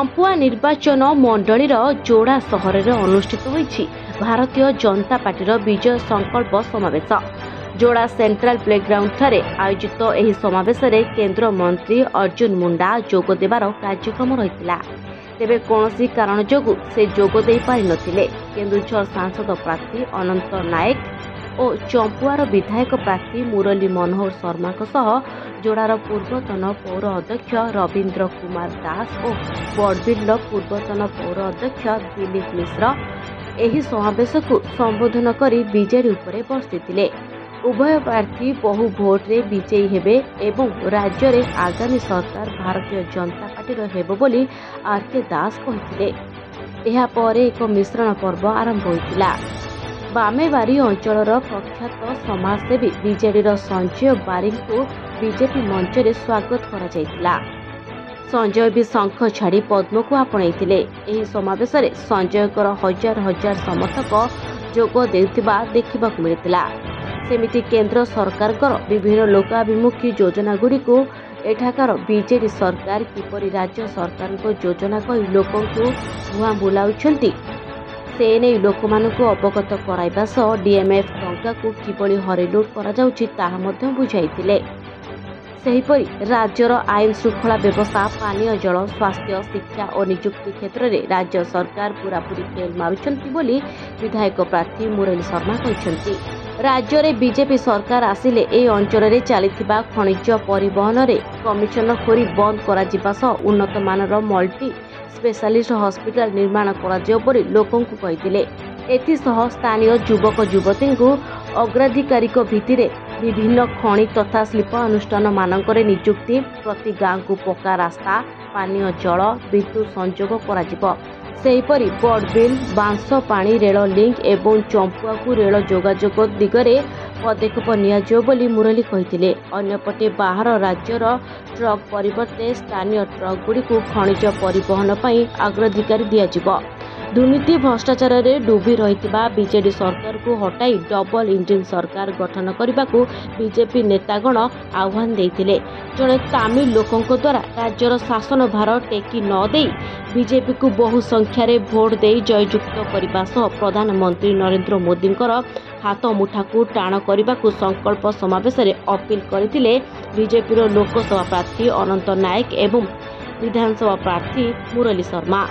ଚମ୍ପୁଆ ନିର୍ବାଚନ ମଣ୍ଡଳୀର ଯୋଡ଼ା ସହରରେ ଅନୁଷ୍ଠିତ ହୋଇଛି ଭାରତୀୟ ଜନତା ପାର୍ଟିର ବିଜୟ ସଂକଳ୍ପ ସମାବେଶ। ଯୋଡ଼ା ସେଣ୍ଟ୍ରାଲ ପ୍ଲେଗ୍ରାଉଣ୍ଡଠାରେ ଆୟୋଜିତ ଏହି ସମାବେଶରେ କେନ୍ଦ୍ର ମନ୍ତ୍ରୀ ଅର୍ଜୁନ ମୁଣ୍ଡା ଯୋଗ ଦେବାର କାର୍ଯ୍ୟକ୍ରମ ରହିଥିଲା। ତେବେ କୌଣସି କାରଣ ଯୋଗୁଁ ସେ ଯୋଗ ଦେଇପାରିନଥିଲେ। କେନ୍ଦୁଝର ସାଂସଦ ପ୍ରାର୍ଥୀ ଅନନ୍ତ ନାଏକ ଓ ଚମ୍ପୁଆର ବିଧାୟକ ପ୍ରାର୍ଥୀ ମୁରଲୀ ମନୋହର ଶର୍ମାଙ୍କ ସହ ଯୋଡ଼ାର ପୂର୍ବତନ ପୌର ଅଧ୍ୟକ୍ଷ ରବୀନ୍ଦ୍ର କୁମାର ଦାସ ଓ ବଡ଼ବିଲର ପୂର୍ବତନ ପୌର ଅଧ୍ୟକ୍ଷ ଦିଲୀପ ମିଶ୍ର ଏହି ସମାବେଶକୁ ସମ୍ବୋଧନ କରି ବିଜେଡି ଉପରେ ବର୍ଷିଥିଲେ। ଉଭୟ ପ୍ରାର୍ଥୀ ବହୁ ଭୋଟରେ ବିଜୟୀ ହେବେ ଏବଂ ରାଜ୍ୟରେ ଆଗାମୀ ସରକାର ଭାରତୀୟ ଜନତା ପାର୍ଟିର ହେବ ବୋଲି ଆର୍ କେ ଦାସ କହିଥିଲେ। ଏହାପରେ ଏକ ମିଶ୍ରଣ ପର୍ବ ଆରମ୍ଭ ହୋଇଥିଲା। ବାମେବାରୀ ଅଞ୍ଚଳର ପ୍ରଖ୍ୟାତ ସମାଜସେବୀ ବିଜେଡିର ସଞ୍ଜୟ ବାରିକଙ୍କୁ ବିଜେପି ମଞ୍ଚରେ ସ୍ୱାଗତ କରାଯାଇଥିଲା। ସଞ୍ଜୟ ବି ଶଙ୍ଖ ଛାଡ଼ି ପଦ୍ମକୁ ଆପଣେଇଥିଲେ। ଏହି ସମାବେଶରେ ସଞ୍ଜୟଙ୍କର ହଜାର ହଜାର ସମର୍ଥକ ଯୋଗ ଦେଉଥିବା ଦେଖିବାକୁ ମିଳିଥିଲା। ସେମିତି କେନ୍ଦ୍ର ସରକାରଙ୍କର ବିଭିନ୍ନ ଲୋକାଭିମୁଖୀ ଯୋଜନାଗୁଡ଼ିକୁ ଏଠାକାର ବିଜେଡି ସରକାର କିପରି ରାଜ୍ୟ ସରକାରଙ୍କ ଯୋଜନା କହି ଲୋକଙ୍କୁ ଭୁଆଁ ବୁଲାଉଛନ୍ତି, ସେ ନେଇ ଲୋକମାନଙ୍କୁ ଅବଗତ କରାଇବା ସହ ଡିଏମ୍ଏଫ୍ ଟଙ୍କାକୁ କିଭଳି ହରିଲୁଟ୍ କରାଯାଉଛି ତାହା ମଧ୍ୟ ବୁଝାଇଥିଲେ। ସେହିପରି ରାଜ୍ୟର ଆଇନ ଶୃଙ୍ଖଳା ବ୍ୟବସ୍ଥା, ପାନୀୟ ଜଳ, ସ୍ୱାସ୍ଥ୍ୟ, ଶିକ୍ଷା ଓ ନିଯୁକ୍ତି କ୍ଷେତ୍ରରେ ରାଜ୍ୟ ସରକାର ପୂରାପୂରି ଫେଲ୍ ମାରୁଛନ୍ତି ବୋଲି ବିଧାୟକ ପ୍ରାର୍ଥୀ ମୁରଲୀ ଶର୍ମା କହିଛନ୍ତି। ରାଜ୍ୟରେ ବିଜେପି ସରକାର ଆସିଲେ ଏ ଅଞ୍ଚଳରେ ଚାଲିଥିବା ଖଣିଜ ପରିବହନରେ କମିଶନଖୋରି ବନ୍ଦ କରାଯିବା ସହ ଉନ୍ନତମାନର ମଲ୍ଟି ସ୍ପେଶାଲିଷ୍ଟ ହସ୍ପିଟାଲ ନିର୍ମାଣ କରାଯିବ ବୋଲି ଲୋକଙ୍କୁ କହିଥିଲେ। ଏଥିସହ ସ୍ଥାନୀୟ ଯୁବକ ଯୁବତୀଙ୍କୁ ଅଗ୍ରାଧିକାରିକ ଭିତ୍ତିରେ ବିଭିନ୍ନ ଖଣି ତଥା ଶିଳ୍ପାନୁଷ୍ଠାନମାନଙ୍କରେ ନିଯୁକ୍ତି, ପ୍ରତି ଗାଁକୁ ପକ୍କା ରାସ୍ତା, ପାନୀୟ ଜଳ, ବିଦ୍ୟୁତ୍ ସଂଯୋଗ କରାଯିବ। ସେହିପରି ବଡ଼ବିଲ ବାଂଶପାଣି ରେଳ ଲିଙ୍କ ଏବଂ ଚମ୍ପୁଆକୁ ରେଳ ଯୋଗାଯୋଗ ଦିଗରେ ପଦକ୍ଷେପ ନିଆଯିବ ବୋଲି ମୁରଲୀ କହିଥିଲେ। ଅନ୍ୟପଟେ ବାହାର ରାଜ୍ୟର ଟ୍ରକ୍ ପରିବର୍ତ୍ତେ ସ୍ଥାନୀୟ ଟ୍ରକ୍ଗୁଡ଼ିକୁ ଖଣିଜ ପରିବହନ ପାଇଁ ଅଗ୍ରାଧିକାର ଦିଆଯିବ। ଦୁର୍ନୀତି ଭ୍ରଷ୍ଟାଚାରରେ ଡୁବି ରହିଥିବା ବିଜେଡି ସରକାରକୁ ହଟାଇ ଡବଲ ଇଞ୍ଜିନ ସରକାର ଗଠନ କରିବାକୁ ବିଜେପି ନେତାଗଣ ଆହ୍ୱାନ ଦେଇଥିଲେ। ଜଣେ ତାମିଲ ଲୋକଙ୍କ ଦ୍ୱାରା ରାଜ୍ୟର ଶାସନ ଭାର ଟେକି ନ ଦେଇ ବିଜେପିକୁ ବହୁ ସଂଖ୍ୟାରେ ଭୋଟ ଦେଇ ଜୟଯୁକ୍ତ କରିବା ସହ ପ୍ରଧାନମନ୍ତ୍ରୀ ନରେନ୍ଦ୍ର ମୋଦିଙ୍କର ହାତମୁଠାକୁ ଟାଣ କରିବାକୁ ସଂକଳ୍ପ ସମାବେଶରେ ଅପିଲ କରିଥିଲେ ବିଜେପିର ଲୋକସଭା ପ୍ରାର୍ଥୀ ଅନନ୍ତ ନାଏକ ଏବଂ ବିଧାନସଭା ପ୍ରାର୍ଥୀ ମୁରଲୀ ଶର୍ମା।